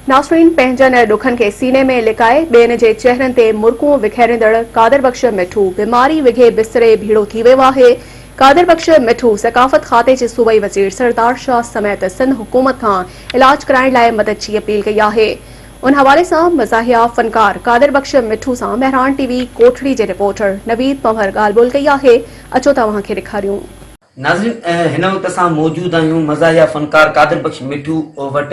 ناظرين پنهنجن ڏکن کي سيني ۾ لڪائي ٻين جي چهرن تي مرڪون وکيريندڙ قادر بخش مٺو بيماري وگهي بستري ڀيڙو ٿي ويو آهي. قادر بخش مٺو ثقافت کاتي جي صوبائي وزير سردار شاهه سميت سنڌ حڪومت کان علاج ڪرائڻ لاء مدد جي اپيل ڪئي آهي. ان حوالي سان مزاحيه فنڪار قادر بخش مٺو سان مهراڻ ٽي وي ڪوٽڙي جي رپورٽر نويد پنهور ڳالهه ٻولهه ڪئي آهي اچو ته اوهان کي ڏيکاريون. ناظرين هن وقت اسان موجود آهيون مزاحيه فنڪار قادر بخش مٺو وٽ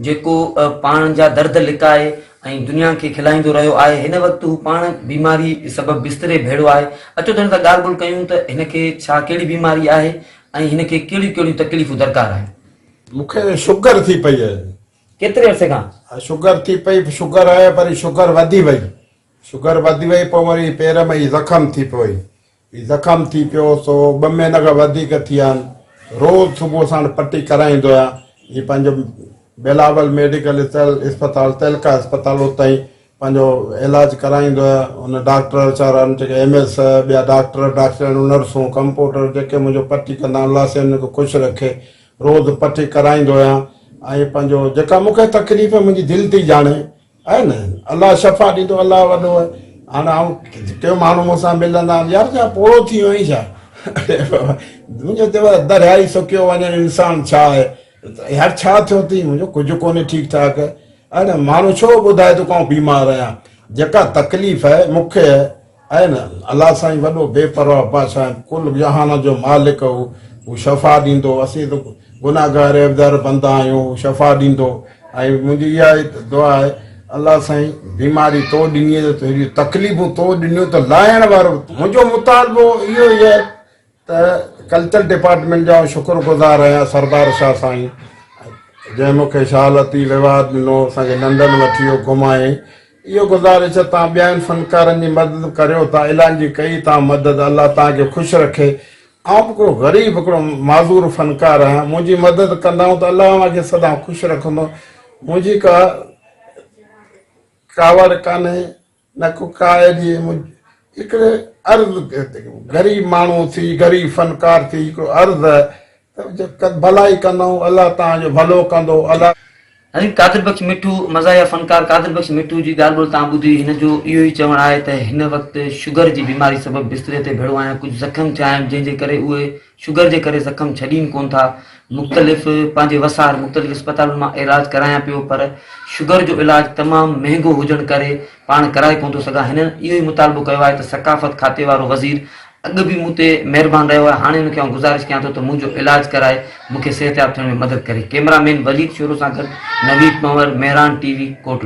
جيڪو پاڻ جا درد لڪائي ۽ دنيا کي کلائيندو رهيو آهي هن وقت هو پاڻ بيماري سبب بستري ڀيڙو آهي اچو ته هن سان ڳالهه ٻولهه ڪيون ته هن کي ڇا ڪهڙي بيماري آهي ۽ هن کي ڪهڙيون ڪهڙيون تڪليفون درڪار آهن. مون کي شگر ٿي پئي آهي. ڪيتري عرصي کان؟ شگر ٿي پئي شگر آهي پر شگر وڌي وئي شگر وڌي وئي پوء وري پير ۾ زخم ٿي پيو هي زخم ٿي پيو سو ٻه مهينا کان وڌيڪ ٿي ويا آهن روز صبح ساڻ پٽي ڪرائيندو آهيان هي پنهنجو بلاول ميڊيڪل اسپتال تعلقه اسپتال اتان ئي پنهنجو علاج ڪرائيندو آهيان ان ڊاڪٽر ويچارا جيڪي ايم ايس ٻيا ڊاڪٽر ڊاڪٽرياڻيون نرسون ڪمپوٽر جيڪي منهنجو پٽي ڪندا آهن الله سائين انهن کي خوش رکي روز پٽي ڪرائيندو آهيان ۽ پنهنجو جيڪا مون کي تڪليف منهنجي دل ٿي ڄاڻي آهي نه الله شفا ڏيندو الله وڏو آهي هاڻي آئون ڪيو ماڻهو مون سان ملندا آهن يار ڇا پوڙهو ٿي ويو آهين ڇا منهنجو چيو دريا ئي سڪيو وڃي انسان ڇا آهي يار ڇا ٿيو اٿئي منهنجو ڪجهه ڪونهي ٺيڪ ٺاڪ آهي نه ماڻهو ڇو ٻڌائي ٿو آئون بيمار آهيان جيڪا تڪليف آهي مون کي آهي نه الله سائين وڏو بي پرواهه بادشاهه آهي ڪل جهان جو مالڪ هو هو شفا ڏيندو اسين ته گناهگار عيبدار بندا آهيون هو شفا ڏيندو ۽ منهنجي اها ئي دعا آهي الله سائين بيماري تو ڏني ته هيڏيون تڪليفون تو ڏنيون ته لاهڻ وارو منهنجو مطالبو اهو ئي آهي ته ڪلچر ڊپارٽمينٽ جو آئون شڪر گذار آهيان سردار شاهه سائين جنهن مون کي شاهه لطيف ايوارڊ ڏنو اسان کي لنڊن وٺي ويو گهمايائين اهو گذارش ته توهان ٻين فنڪارن جي مدد ڪريو ٿا الائن جي ڪئي توهان مدد الله توهان کي خوش رکي آئون به هڪڙو غريب هڪڙو معذور فنڪار آهيان منهنجي مدد ڪندائون ته الله اوهان کي سدا خوش رکندو منهنجي ڪا ڪاوڙ ڪانهي نه ڪو ڪا اهڙي هڪڙي عرض غريب ماڻهو ٿي غريب فنڪار ٿي هڪڙو عرض ته ڀلائي ڪندائون الله توهان جو ڀلو ڪندو الله. حضرت قادر بخش مٺو مزاحيه فنڪار قادر بخش مٺو جي ڳالهه ٻولهه تان ٻڌي هن جو اهو ئي چوڻ آهي ته هن وقت شگر جي بيماري سبب بستري تي ڀيڙو آهيان ڪجهه زخم ٿيا آهن جنهن جي ڪري اهي شگر جي ڪري زخم ڇڏين ڪون ٿا مختلف پنهنجي وسار مختلف اسپتالن مان علاج ڪرايان پيو پر شگر جو علاج تمام مهنگو هجڻ ڪري پاڻ ڪرائي ڪون ٿو سگهان هنن اهو ئي مطالبو ڪيو آهي ته ثقافت کاتي وارو وزير اڳ به مون تي مهربان رهيو آهي هاڻي ان کي آئون گذارش ڪيان ٿو ته منهنجو علاج ڪرائي مون کي صحتياب ٿيڻ ۾ مدد ڪري ڪئميرا مين وليد شورو سان گڏ نويد پنور مهراڻ ٽي وي ڪوٽڙي.